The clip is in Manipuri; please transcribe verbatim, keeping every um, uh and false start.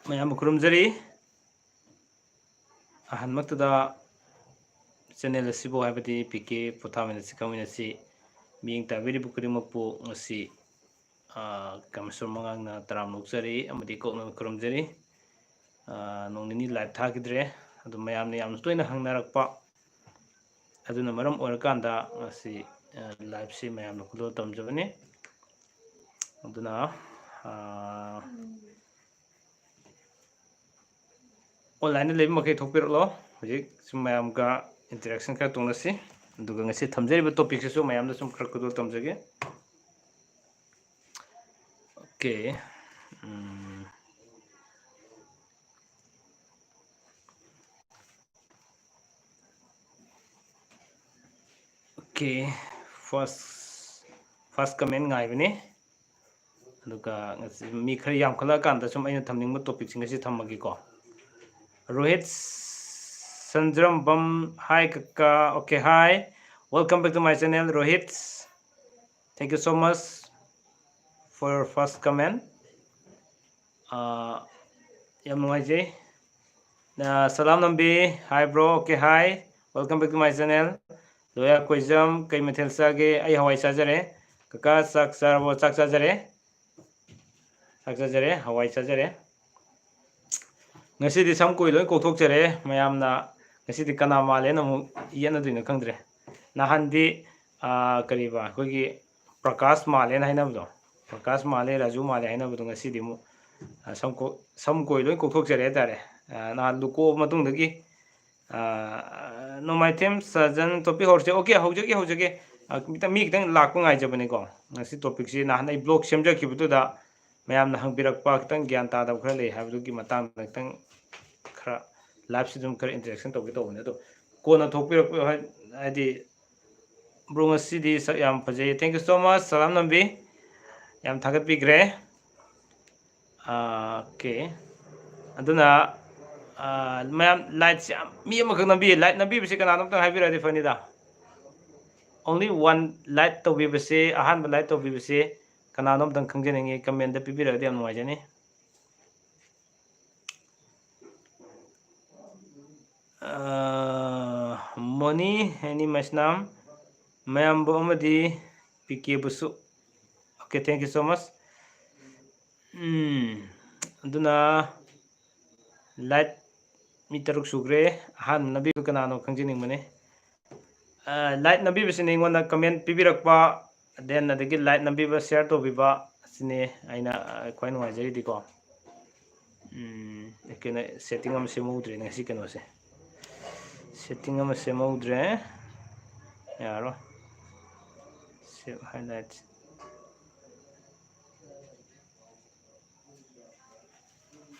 ꯃꯌꯥꯝꯕꯨ ꯈꯨꯔꯨꯝꯖꯔꯤ꯫ ꯑꯍꯥꯟꯕꯃꯛꯇꯗ channel ꯑꯁꯤꯕꯨ, ꯍꯥꯏꯕꯗꯤ ꯄꯤ ꯀꯦ ꯄꯣꯊꯥꯃꯤꯟꯅꯁꯤ ꯈꯪꯃꯤꯟꯅꯁꯤ ꯃꯤꯠꯌꯦꯡ ꯇꯥꯕꯤꯔꯤꯕ ꯈꯨꯗꯤꯡꯃꯛꯄꯨ ꯉꯁꯤ, ꯑ, ꯀꯃꯦꯁꯣꯔ ꯃꯉꯥꯡꯅ ꯇꯔꯥꯝꯅ ꯑꯣꯛꯆꯔꯤ ꯑꯃꯗꯤ ꯀꯣꯛꯅ ꯈꯨꯔꯨꯝꯖꯔꯤ꯫ ꯑ, ꯅꯣꯡ ꯅꯤꯅꯤ live ꯊꯥꯈꯤꯗ꯭ꯔꯦ, ꯑꯗꯨ ꯃꯌꯥꯝꯅ ꯌꯥꯝꯅ ꯇꯣꯏꯅ ꯍꯪꯅꯔꯛꯄ ꯑꯗꯨꯅ ꯃꯔꯝ ꯑꯣꯏꯔꯀꯥꯟꯗ ꯉꯁꯤ, ꯑ, liveꯁꯤ ꯃꯌꯥꯝꯅ ꯈꯨꯗꯣꯜ ꯇꯝꯖꯕꯅꯤ꯫ ꯑꯗꯨꯅ, ꯑ, online ꯂꯩꯕ ꯃꯈꯩ ꯊꯣꯛꯄꯤꯔꯛꯂꯣ꯫ ꯍꯧꯖꯤꯛ ꯁꯨꯝ ꯃꯌꯥꯝꯒ interaction ꯈꯔ ꯇꯧꯅꯁꯤ꯫ ꯑꯗꯨꯒ ꯉꯁꯤ ꯊꯝꯖꯔꯤꯕ topicꯁꯤꯁꯨ ꯃꯌꯥꯝꯗ ꯁꯨꯝ ꯈꯔ ꯈꯨꯗꯣꯜ ꯇꯝꯖꯒꯦ꯫ Okay. ꯎꯝ꯫ Okay, first, first comment ꯉꯥꯏꯕꯅꯤ꯫ ꯑꯗꯨꯒ ꯉꯁꯤ ꯃꯤ ꯈꯔ ꯌꯥꯝꯈꯠꯂꯛꯑꯀꯥꯟꯗ ꯁꯨꯝ ꯑꯩꯅ ꯊꯝꯅꯤꯡꯕ topicꯁꯤꯡ ꯑꯁꯤ ꯊꯝꯃꯒꯦꯀꯣ꯫ ꯔꯣꯍꯤꯠ ꯁꯟꯖ꯭ꯔꯝꯕꯝ, hi ꯀꯀꯥ꯫ Okay, hi, welcome back to my channel, Rohit. Thank you so much for your first comment. ꯑꯥ, ꯌꯥꯝ ꯅꯨꯡꯉꯥꯏꯖꯩ꯫ ꯑꯥ, ꯁꯂꯥꯝ ꯅꯝꯕꯤ, hi bro, okay, hi, welcome back to my channel. ꯂꯣꯌꯥ ꯀꯣꯏꯖꯝ, ꯀꯩ ꯃꯊꯦꯜ ꯆꯥꯒꯦ? ꯑꯩ ꯍꯋꯥꯏ ꯆꯥꯖꯔꯦ꯫ ꯀꯀꯥ, ꯆꯥꯛ ꯆꯥꯔꯕꯣ? ꯆꯥꯛ ꯆꯥꯖꯔꯦ꯫ ꯆꯥꯛ ꯆꯥꯖꯔꯦ, ꯍꯋꯥꯏ ꯆꯥꯖꯔꯦ꯫ ꯉꯁꯤꯗꯤ ꯁꯝ ꯀꯣꯏ ꯂꯣꯏ ꯀꯣꯛꯊꯣꯛꯆꯔꯦ ꯃꯌꯥꯝꯅ꯫ ꯉꯁꯤꯗꯤ ꯀꯅꯥ ꯃꯥꯜꯂꯦꯅ ꯑꯃꯨꯛ ꯌꯦꯠꯅꯗꯣꯏꯅꯣ ꯈꯪꯗ꯭ꯔꯦ꯫ ꯅꯍꯥꯟꯗꯤ, ꯑꯥ, ꯀꯔꯤꯕ, ꯑꯩꯈꯣꯏꯒꯤ ꯄ꯭ꯔꯀꯥꯁ ꯃꯥꯜꯂꯦꯅ ꯍꯥꯏꯅꯕꯗꯣ, ꯄ꯭ꯔꯀꯥꯁ ꯃꯥꯜꯂꯦ, ꯔꯥꯖꯨ ꯃꯥꯜꯂꯦ ꯍꯥꯏꯅꯕꯗꯣ, ꯉꯁꯤꯗꯤ ꯑꯃꯨꯛ, ꯑ, ꯁꯝ ꯀꯣ-, ꯁꯝ ꯀꯣꯏ ꯂꯣꯏ ꯀꯣꯛꯊꯣꯛꯆꯔꯦ ꯍꯥꯏꯇꯥꯔꯦ꯫ ꯑ, ꯅꯍꯥꯟ ꯂꯨꯀꯣꯛꯑꯕ ꯃꯇꯨꯡꯗꯒꯤ, ꯑ, ꯅꯣꯡꯃꯥꯏꯊꯦꯝ ꯁꯖꯟ topic ꯍꯧꯔꯁꯦ꯫ Okay, ꯍꯧꯖꯒꯦ, ꯍꯧꯖꯒꯦ꯫ ꯑ, ꯈꯤꯇꯪ, ꯃꯤ ꯈꯤꯇꯪ ꯂꯥꯛꯄ ꯉꯥꯏꯖꯕꯅꯤꯀꯣ꯫ ꯉꯁꯤ topicꯁꯤ ꯅꯍꯥꯟ ꯑꯩ vlog ꯁꯦꯝꯖꯈꯤꯕꯗꯨꯗ ꯃꯌꯥꯝꯅ ꯍꯪꯕꯤꯔꯛꯄ, ꯈꯤꯇꯪ ꯒ꯭ꯌꯥꯟ ꯇꯥꯗꯕ ꯈꯔ ꯂꯩ ꯍꯥꯏꯕꯗꯨꯒꯤ ꯃꯇꯥꯡꯗ ꯈꯤꯇꯪ ꯈꯔ liveꯁꯤ ꯑꯗꯨꯝ ꯈꯔ interaction ꯇꯧꯒꯦ ꯇꯧꯕꯅꯦ꯫ ꯑꯗꯣ ꯀꯣꯟꯅ ꯊꯣꯛꯄꯤꯔꯛꯄ, ꯍꯥꯏ-, ꯍꯥꯏꯗꯤ, bro, ꯉꯁꯤꯗꯤ ꯁꯛ ꯌꯥꯝ ꯐꯖꯩ꯫ Thank you so much, ꯁꯂꯥꯝ ꯅꯝꯕꯤ꯫ ꯌꯥꯝ ꯊꯥꯒꯠꯄꯤꯈ꯭ꯔꯦ꯫ ꯑꯥ, okay꯫ ꯑꯗꯨꯅ, ꯑꯥ, ꯃꯌꯥꯝ lightꯁꯦ ꯌꯥꯝ, ꯃꯤ ꯑꯃꯈꯛ ꯅꯝꯕꯤ, light ꯅꯝꯕꯤꯕꯁꯤ ꯀꯅꯥꯅꯣ ꯑꯝꯇꯪ ꯍꯥꯏꯕꯤꯔꯛꯑꯗꯤ ꯐꯅꯤꯗ꯫ Only one light ꯇꯧꯕꯤꯕꯁꯦ, ꯑꯍꯥꯟꯕ light ꯇꯧꯕꯤꯕꯁꯦ ꯀꯅꯥꯅꯣ ꯑꯝꯇꯪ ꯈꯪꯖꯅꯤꯡꯉꯤ, commentꯇ ꯄꯤꯕꯤꯔꯛꯑꯗꯤ ꯌꯥꯝ ꯅꯨꯡꯉꯥꯏꯖꯅꯤ꯫ ꯃꯣꯅꯤ ꯑꯦꯅꯤ ꯃꯩꯁꯅꯥꯝ, ꯃꯌꯥꯝꯕꯨ ꯑꯃꯗꯤ ꯄꯤ ꯀꯦꯕꯨꯁꯨ꯫ Okay, thank you so much. ꯎꯝ, ꯑꯗꯨꯅ ꯂꯥꯏꯛ ꯃꯤ ꯇꯔꯨꯛ ꯁꯨꯈ꯭ꯔꯦ꯫ ꯑꯍꯥꯟꯕ ꯅꯝꯕꯤꯕ ꯀꯅꯥꯅꯣ ꯈꯪꯖꯅꯤꯡꯕꯅꯦ꯫ ꯂꯥꯏꯛ ꯅꯝꯕꯤꯕꯁꯤꯅ ꯑꯩꯉꯣꯟꯗ ꯀꯃꯦꯟ ꯄꯤꯕꯤꯔꯛꯄ, then ꯑꯗꯒꯤ ꯂꯥꯏꯛ ꯅꯝꯕꯤꯕ, ꯁꯤꯌꯔ ꯇꯧꯕꯤꯕ ꯑꯁꯤꯅꯤ ꯑꯩꯅ ꯈ꯭ꯋꯥꯏ ꯅꯨꯡꯉꯥꯏꯖꯔꯤꯗꯤꯀꯣ꯫ ꯎꯝ, ꯀꯩꯅꯣ, ꯁꯦꯠꯇꯤꯡ ꯑꯃ ꯁꯦꯝꯍꯧꯗ꯭ꯔꯦꯅꯦ ꯉꯁꯤ ꯀꯩꯅꯣꯁꯦ꯫ ꯁꯦꯠꯇꯤꯡ ꯑꯃ ꯁꯦꯝꯍꯧꯗ꯭ꯔꯦ, ꯌꯥꯔꯣꯏ꯫ Save highlights.